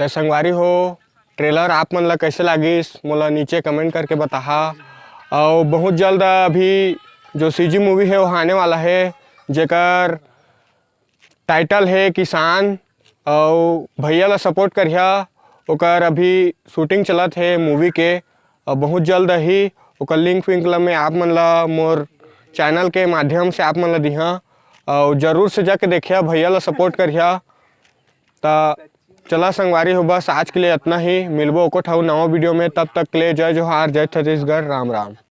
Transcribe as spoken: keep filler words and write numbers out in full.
त संगवारी हो, ट्रेलर आप मन ला कैसे लागिस, मोला नीचे कमेंट करके बताहा। और बहुत जल्द अभी जो सीजी मूवी है, वो आने वाला है, जेकर टाइटल है किसान। और भैया ला सपोर्ट करिहा, ओकर अभी शूटिंग चलत है मूवी के। और बहुत जल्द ही ओकर लिंक विंक ला मैं आप मन ला मोर चैनल के माध्यम से आप मन ला दिहा। और जरूर से जाके देखिया, भैया ला सपोर्ट करिहा। त चला संगवारी हो, बस आज के लिए इतना ही। मिलबो ओको ठाऊ नवा वीडियो में। तब तक के लिए जय जोहार, जय छत्तीसगढ़, राम राम।